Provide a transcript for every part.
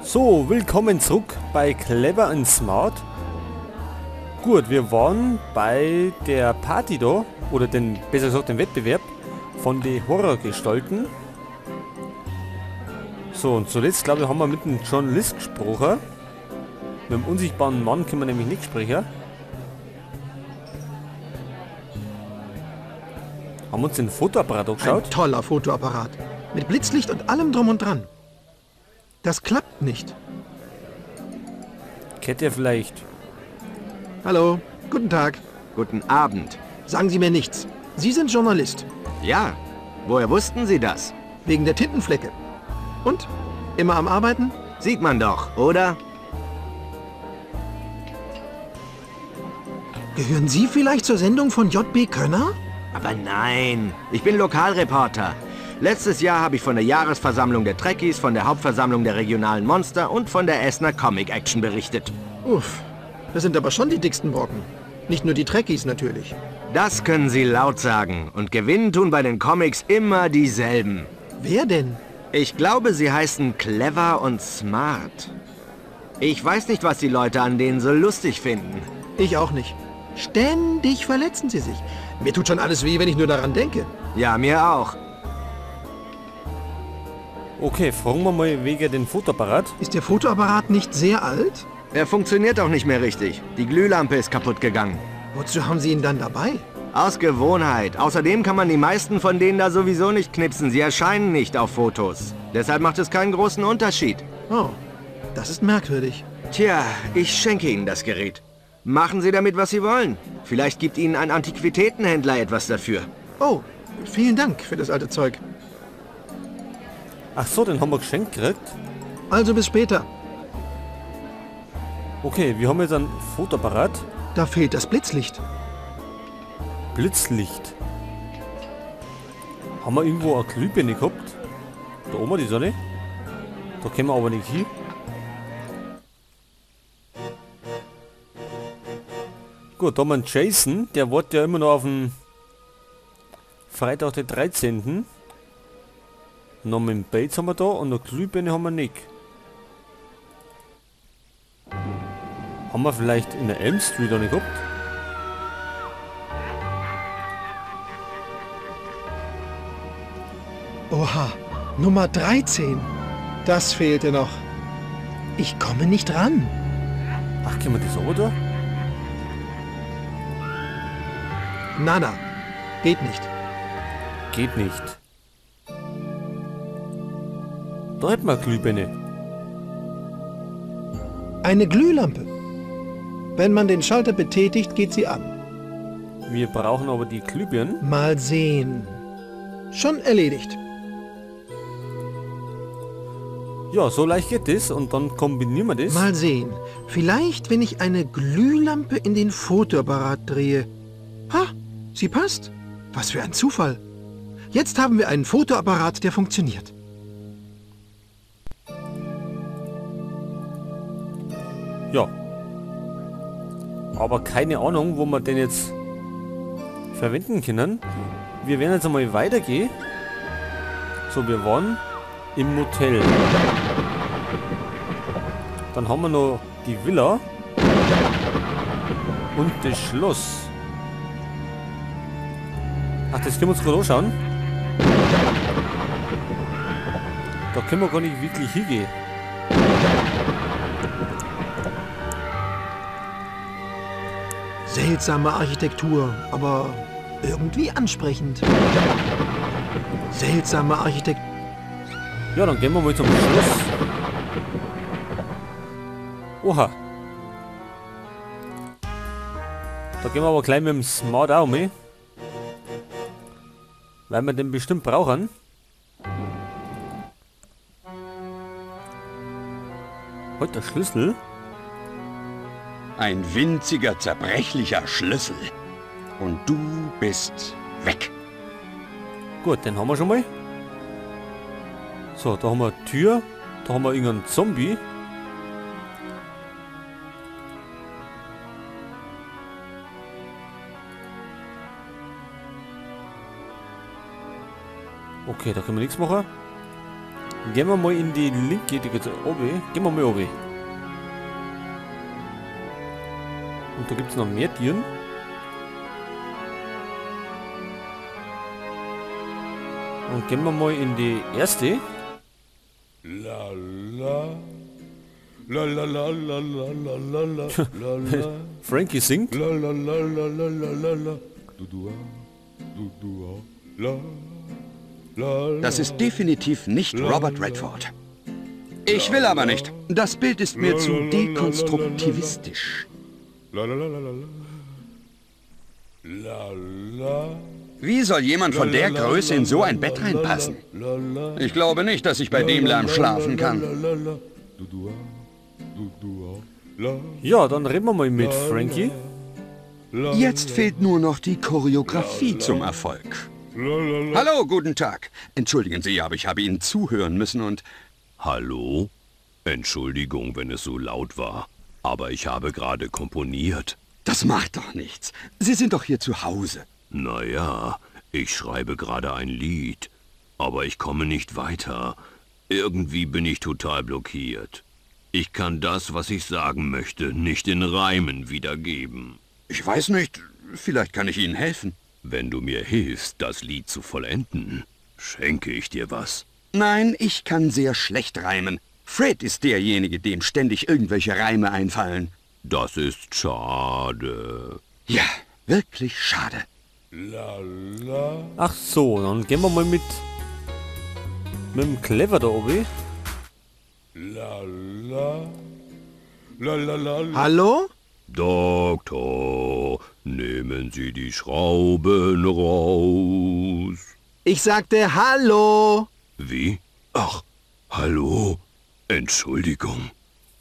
So, willkommen zurück bei Clever and Smart. Gut, wir waren bei der Party da, oder den, besser gesagt den Wettbewerb von den Horrorgestalten. So, und zuletzt, glaube ich, haben wir mit dem Journalist gesprochen. Mit dem unsichtbaren Mann können wir nämlich nicht sprechen. Haben wir uns den Fotoapparat angeschaut? Ein toller Fotoapparat. Mit Blitzlicht und allem drum und dran. Das klappt nicht. Kennt ihr vielleicht? Hallo, guten Tag. Guten Abend. Sagen Sie mir nichts. Sie sind Journalist. Ja. Woher wussten Sie das? Wegen der Tintenflecke. Und? Immer am Arbeiten? Sieht man doch, oder? Gehören Sie vielleicht zur Sendung von J.B. Könner? Aber nein, ich bin Lokalreporter. Letztes Jahr habe ich von der Jahresversammlung der Trekkies, von der Hauptversammlung der regionalen Monster und von der Essener Comic Action berichtet. Uff, das sind aber schon die dicksten Brocken. Nicht nur die Trekkies natürlich. Das können Sie laut sagen. Und gewinnen tun bei den Comics immer dieselben. Wer denn? Ich glaube, sie heißen Clever und Smart. Ich weiß nicht, was die Leute an denen so lustig finden. Ich auch nicht. Ständig verletzen sie sich. Mir tut schon alles weh, wenn ich nur daran denke. Ja, mir auch. Okay, fragen wir mal wegen den Fotoapparat. Ist der Fotoapparat nicht sehr alt? Er funktioniert auch nicht mehr richtig. Die Glühlampe ist kaputt gegangen. Wozu haben Sie ihn dann dabei? Aus Gewohnheit. Außerdem kann man die meisten von denen da sowieso nicht knipsen. Sie erscheinen nicht auf Fotos. Deshalb macht es keinen großen Unterschied. Oh, das ist merkwürdig. Tja, ich schenke Ihnen das Gerät. Machen Sie damit, was Sie wollen. Vielleicht gibt Ihnen ein Antiquitätenhändler etwas dafür. Oh, vielen Dank für das alte Zeug. Ach so, den haben wir geschenkt gekriegt. Also bis später. Okay, wir haben jetzt einen Fotoapparat. Da fehlt das Blitzlicht. Blitzlicht. Haben wir irgendwo eine Glühbirne gehabt? Da oben die Sonne. Da können wir aber nicht hin. Gut, da haben wir einen Jason. Der wartet ja immer noch auf den Freitag, den 13. Noch mit dem Bates haben wir da und eine Glühbirne haben wir nicht. Haben wir vielleicht in der Elm Street noch nicht gehabt? Oha, Nummer 13. Das fehlte noch. Ich komme nicht ran. Ach, können wir das oder? Nana, geht nicht. Geht nicht. Da hätten wir eine Glühbirne. Eine Glühlampe. Wenn man den Schalter betätigt, geht sie an. Wir brauchen aber die Glühbirnen. Mal sehen. Schon erledigt. Ja, so leicht geht das und dann kombinieren wir das. Mal sehen. Vielleicht, wenn ich eine Glühlampe in den Fotoapparat drehe. Ha, sie passt. Was für ein Zufall. Jetzt haben wir einen Fotoapparat, der funktioniert. Ja. Aber keine Ahnung, wo wir den jetzt verwenden können. Wir werden jetzt einmal weitergehen. So, wir waren im Motel. Dann haben wir noch die Villa und das Schloss. Ach, das können wir uns gerade anschauen. Da können wir gar nicht wirklich hingehen. Seltsame Architektur, aber irgendwie ansprechend. Seltsame Architektur. Ja, dann gehen wir mal zum Schloss. Oha. Da gehen wir aber gleich mit dem Smart auch mit. Weil wir den bestimmt brauchen. Heute der Schlüssel. Ein winziger, zerbrechlicher Schlüssel. Und du bist weg. Gut, den haben wir schon mal. So, da haben wir eine Tür. Da haben wir irgendeinen Zombie. Okay, da können wir nichts machen. Gehen wir mal in die linke, die geht oben. Gehen wir mal oben. Und da gibt es noch mehr Tieren. Und gehen wir mal in die erste. La la. La la la la la la la la. Frankie singt. La la la la la la la. Du du du du la. Das ist definitiv nicht Robert Redford. Ich will aber nicht. Das Bild ist mir zu dekonstruktivistisch. Wie soll jemand von der Größe in so ein Bett reinpassen? Ich glaube nicht, dass ich bei dem Lärm schlafen kann. Ja, dann reden wir mal mit Frankie. Jetzt fehlt nur noch die Choreografie zum Erfolg. Hallo, guten Tag. Entschuldigen Sie, aber ich habe Ihnen zuhören müssen und... Hallo? Entschuldigung, wenn es so laut war, aber ich habe gerade komponiert. Das macht doch nichts. Sie sind doch hier zu Hause. Naja, ich schreibe gerade ein Lied, aber ich komme nicht weiter. Irgendwie bin ich total blockiert. Ich kann das, was ich sagen möchte, nicht in Reimen wiedergeben. Ich weiß nicht, vielleicht kann ich Ihnen helfen. Wenn du mir hilfst, das Lied zu vollenden, schenke ich dir was. Nein, ich kann sehr schlecht reimen. Fred ist derjenige, dem ständig irgendwelche Reime einfallen. Das ist schade. Ja, wirklich schade. La, la. Ach so, dann gehen wir mal mit dem Clever da oben. La, la. La, la, la, la. Hallo? Doktor, nehmen Sie die Schrauben raus. Ich sagte Hallo. Wie? Ach, hallo. Entschuldigung,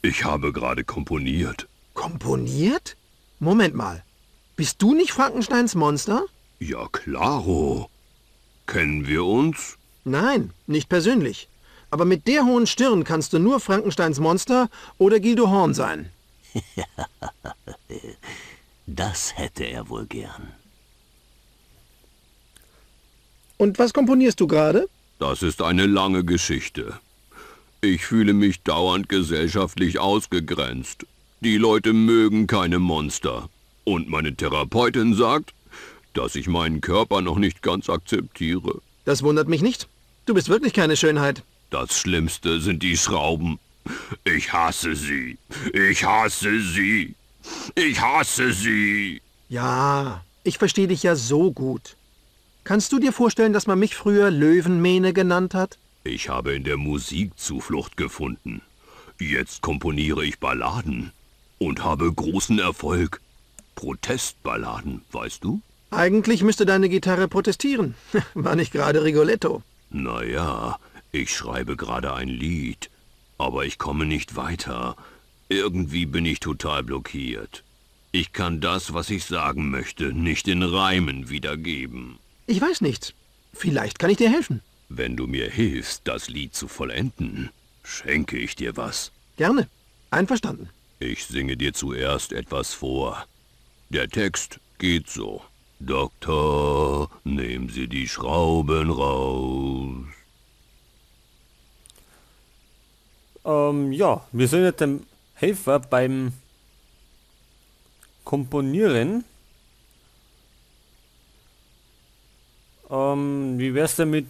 ich habe gerade komponiert. Komponiert? Moment mal. Bist du nicht Frankensteins Monster? Ja, klaro. Kennen wir uns? Nein, nicht persönlich. Aber mit der hohen Stirn kannst du nur Frankensteins Monster oder Guildo Horn sein. Das hätte er wohl gern. Und was komponierst du gerade? Das ist eine lange Geschichte. Ich fühle mich dauernd gesellschaftlich ausgegrenzt. Die Leute mögen keine Monster. Und meine Therapeutin sagt, dass ich meinen Körper noch nicht ganz akzeptiere. Das wundert mich nicht. Du bist wirklich keine Schönheit. Das Schlimmste sind die Schrauben. Ich hasse sie. Ich hasse sie. Ich hasse sie. Ja, ich verstehe dich ja so gut. Kannst du dir vorstellen, dass man mich früher Löwenmähne genannt hat? Ich habe in der Musik Zuflucht gefunden. Jetzt komponiere ich Balladen und habe großen Erfolg. Protestballaden, weißt du? Eigentlich müsste deine Gitarre protestieren. War nicht gerade Rigoletto. Naja, ich schreibe gerade ein Lied, aber ich komme nicht weiter. Irgendwie bin ich total blockiert. Ich kann das, was ich sagen möchte, nicht in Reimen wiedergeben. Ich weiß nicht. Vielleicht kann ich dir helfen. Wenn du mir hilfst, das Lied zu vollenden, schenke ich dir was. Gerne. Einverstanden. Ich singe dir zuerst etwas vor. Der Text geht so. Doktor, nehmen Sie die Schrauben raus. Ja, wir sind jetzt dem Helfer beim Komponieren. Wie wär's denn mit...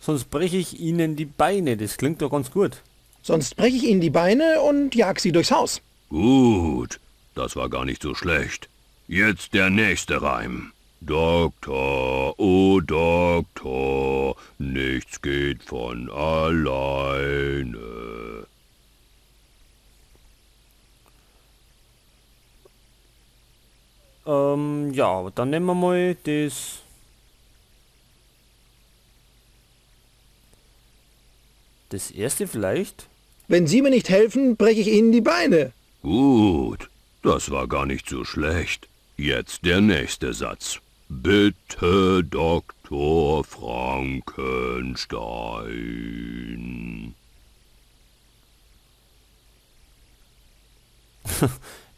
Sonst breche ich Ihnen die Beine. Das klingt doch ganz gut. Sonst breche ich Ihnen die Beine und jag Sie durchs Haus. Gut, das war gar nicht so schlecht. Jetzt der nächste Reim. Doktor, oh Doktor, nichts geht von alleine. Ja, dann nehmen wir mal das... Das erste vielleicht? Wenn Sie mir nicht helfen, breche ich Ihnen die Beine. Gut, das war gar nicht so schlecht. Jetzt der nächste Satz. Bitte, Dr. Frankenstein.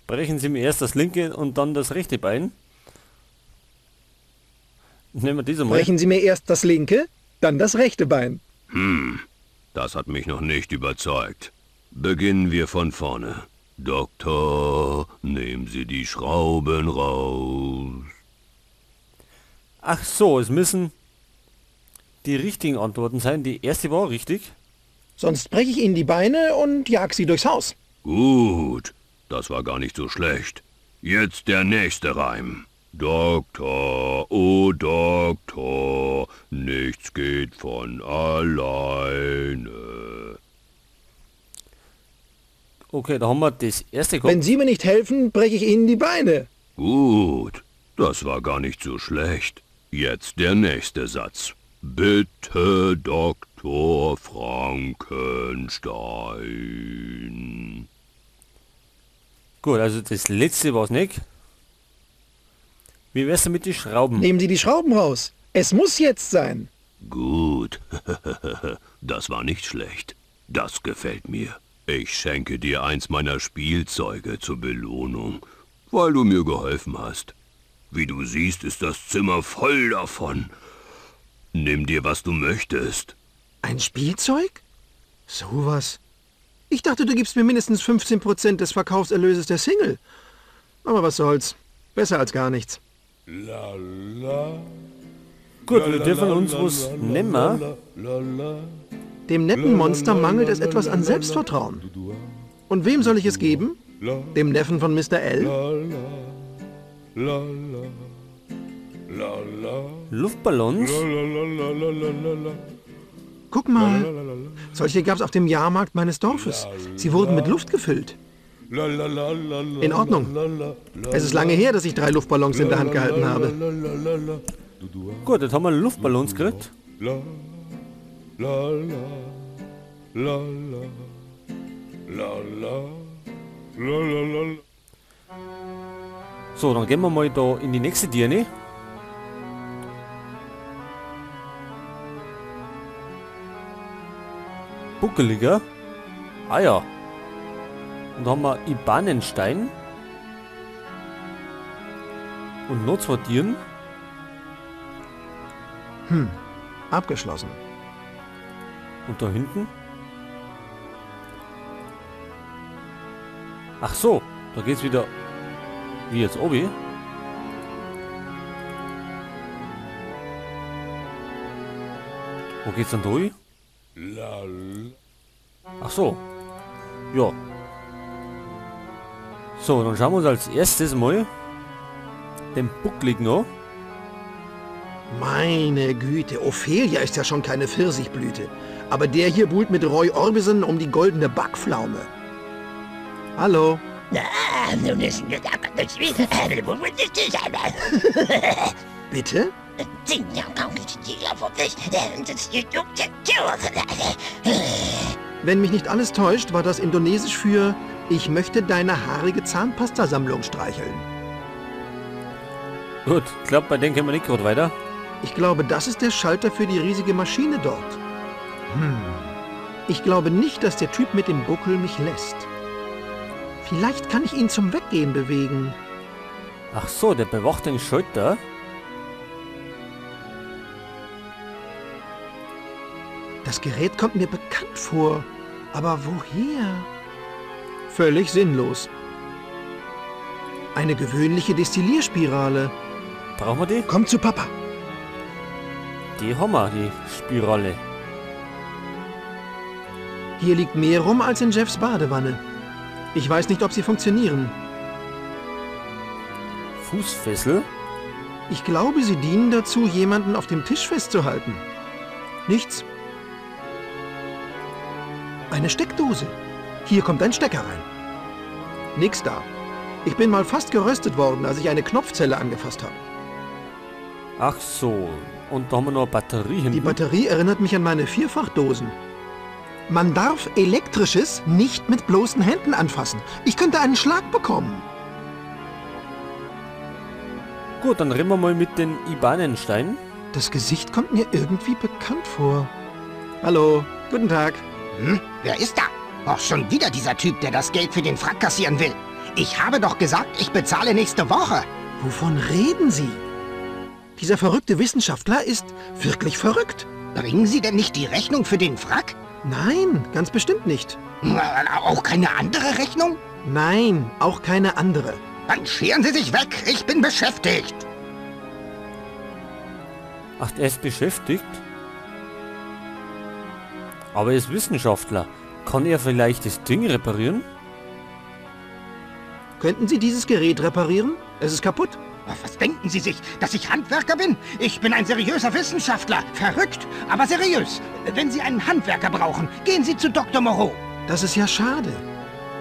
Brechen Sie mir erst das linke und dann das rechte Bein. Nehmen wir diese mal. Brechen Sie mir erst das linke, Dann das rechte Bein. Das hat mich noch nicht überzeugt. Beginnen wir von vorne. Doktor, nehmen Sie die Schrauben raus. Ach so, es müssen die richtigen Antworten sein. Die erste war richtig. Sonst breche ich Ihnen die Beine und jag Sie durchs Haus. Gut, das war gar nicht so schlecht. Jetzt der nächste Reim. Doktor, oh Doktor, nichts geht von alleine. Okay, da haben wir das erste gehabt. Wenn Sie mir nicht helfen, breche ich Ihnen die Beine. Gut, das war gar nicht so schlecht. Jetzt der nächste Satz. Bitte, Doktor Frankenstein. Gut, also das letzte war's nicht. Wie wär's denn mit den Schrauben? Nehmen Sie die Schrauben raus. Es muss jetzt sein. Gut, das war nicht schlecht. Das gefällt mir. Ich schenke dir eins meiner Spielzeuge zur Belohnung, weil du mir geholfen hast. Wie du siehst, ist das Zimmer voll davon. Nimm dir, was du möchtest. Ein Spielzeug? Sowas. Ich dachte, du gibst mir mindestens 15% des Verkaufserlöses der Single. Aber was soll's. Besser als gar nichts. La, la. Gut, wir dürfen uns was nehmen. Dem netten Monster mangelt es etwas an Selbstvertrauen. Und wem soll ich es geben? Dem Neffen von Mr. L? Luftballons? Guck mal, solche gab's auf dem Jahrmarkt meines Dorfes. Sie wurden mit Luft gefüllt. In Ordnung. Es ist lange her, dass ich 3 Luftballons in der Hand gehalten habe. Gut, jetzt haben wir Luftballons gekriegt. So, dann gehen wir mal da in die nächste Dirne. Buckeliger. Ah ja. Und da haben wir Ibanenstein. Und noch 2 Tieren. Abgeschlossen. Und da hinten? Ach so, da geht's wieder. Wie jetzt, Obi? Wo geht's denn durch? Ach so. Ja. So, dann schauen wir uns als erstes mal den Buckligen an. Meine Güte, Ophelia ist ja schon keine Pfirsichblüte. Aber der hier buhlt mit Roy Orbison um die goldene Backpflaume. Hallo. Bitte? Wenn mich nicht alles täuscht, war das Indonesisch für Ich möchte deine haarige Zahnpastasammlung streicheln. Gut, ich glaube, bei denen können wir nicht gerade weiter. Ich glaube, das ist der Schalter für die riesige Maschine dort. Ich glaube nicht, dass der Typ mit dem Buckel mich lässt. Vielleicht kann ich ihn zum Weggehen bewegen. Ach so, der bewacht den Schalter. Das Gerät kommt mir bekannt vor. Aber woher? Völlig sinnlos. Eine gewöhnliche Destillierspirale. Brauchen wir die? Komm zu Papa. Die haben wir, die Spirale. Hier liegt mehr rum als in Jeffs Badewanne. Ich weiß nicht, ob sie funktionieren. Fußfessel? Ich glaube, sie dienen dazu, jemanden auf dem Tisch festzuhalten. Nichts. Eine Steckdose. Hier kommt ein Stecker rein. Nix da. Ich bin mal fast geröstet worden, als ich eine Knopfzelle angefasst habe. Ach so. Und da haben wir noch eine Batterie hinten. Die Batterie erinnert mich an meine Vierfachdosen. Man darf Elektrisches nicht mit bloßen Händen anfassen. Ich könnte einen Schlag bekommen. Gut, dann reden wir mal mit den Ibanenstein. Das Gesicht kommt mir irgendwie bekannt vor. Hallo, guten Tag. Hm? Wer ist da? Och, schon wieder dieser Typ, der das Geld für den Frack kassieren will. Ich habe doch gesagt, ich bezahle nächste Woche. Wovon reden Sie? Dieser verrückte Wissenschaftler ist wirklich verrückt. Bringen Sie denn nicht die Rechnung für den Wrack? Nein, ganz bestimmt nicht. Auch keine andere Rechnung? Nein, auch keine andere. Dann scheren Sie sich weg, ich bin beschäftigt. Ach, er ist beschäftigt? Aber er ist Wissenschaftler. Kann er vielleicht das Ding reparieren? Könnten Sie dieses Gerät reparieren? Es ist kaputt. Was denken Sie sich, dass ich Handwerker bin? Ich bin ein seriöser Wissenschaftler. Verrückt, aber seriös. Wenn Sie einen Handwerker brauchen, gehen Sie zu Dr. Moreau. Das ist ja schade.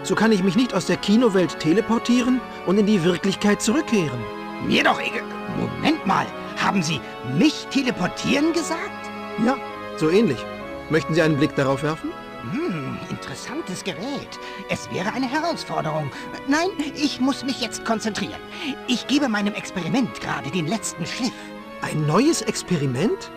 So kann ich mich nicht aus der Kinowelt teleportieren und in die Wirklichkeit zurückkehren. Mir doch egal. Moment mal, haben Sie mich teleportieren gesagt? Ja, so ähnlich. Möchten Sie einen Blick darauf werfen? Hm, interessantes Gerät. Es wäre eine Herausforderung. Nein, ich muss mich jetzt konzentrieren. Ich gebe meinem Experiment gerade den letzten Schliff. Ein neues Experiment?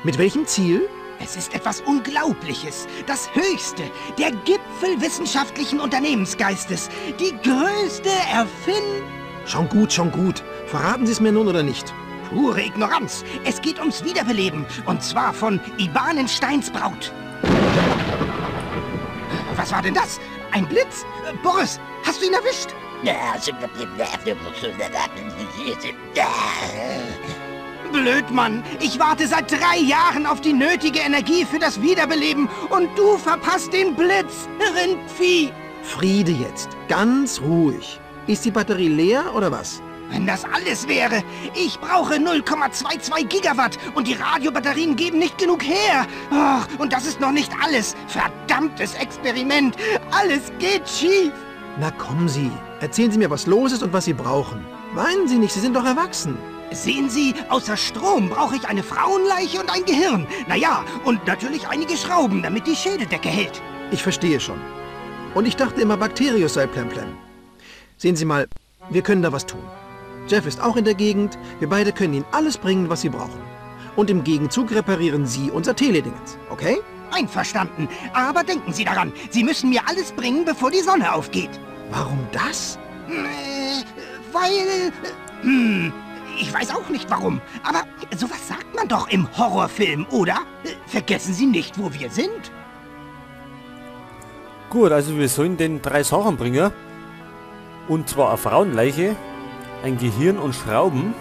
Mit welchem Ziel? Es ist etwas Unglaubliches. Das Höchste, der Gipfel wissenschaftlichen Unternehmensgeistes. Die größte Erfindung. Schon gut, schon gut. Verraten Sie es mir nun oder nicht? Pure Ignoranz. Es geht ums Wiederbeleben. Und zwar von Ivanensteins Braut. Was war denn das? Ein Blitz? Boris, hast du ihn erwischt? Blöd, Mann. Ich warte seit 3 Jahren auf die nötige Energie für das Wiederbeleben und du verpasst den Blitz, Rindvieh. Friede jetzt. Ganz ruhig. Ist die Batterie leer oder was? Wenn das alles wäre. Ich brauche 0,22 Gigawatt und die Radiobatterien geben nicht genug her. Ach, und das ist noch nicht alles. Verdammtes Experiment. Alles geht schief. Na kommen Sie. Erzählen Sie mir, was los ist und was Sie brauchen. Weinen Sie nicht, Sie sind doch erwachsen. Sehen Sie, außer Strom brauche ich eine Frauenleiche und ein Gehirn. Naja, und natürlich einige Schrauben, damit die Schädeldecke hält. Ich verstehe schon. Und ich dachte immer, Bakterius sei plemplem. Sehen Sie mal, wir können da was tun. Jeff ist auch in der Gegend. Wir beide können Ihnen alles bringen, was Sie brauchen. Und im Gegenzug reparieren Sie unser Teledingens, okay? Einverstanden. Aber denken Sie daran, Sie müssen mir alles bringen, bevor die Sonne aufgeht. Warum das? Weil... Ich weiß auch nicht warum. Aber sowas sagt man doch im Horrorfilm, oder? Vergessen Sie nicht, wo wir sind. Gut, also wir sollen den 3 Sachen bringen. Und zwar eine Frauenleiche, ein Gehirn und Schrauben.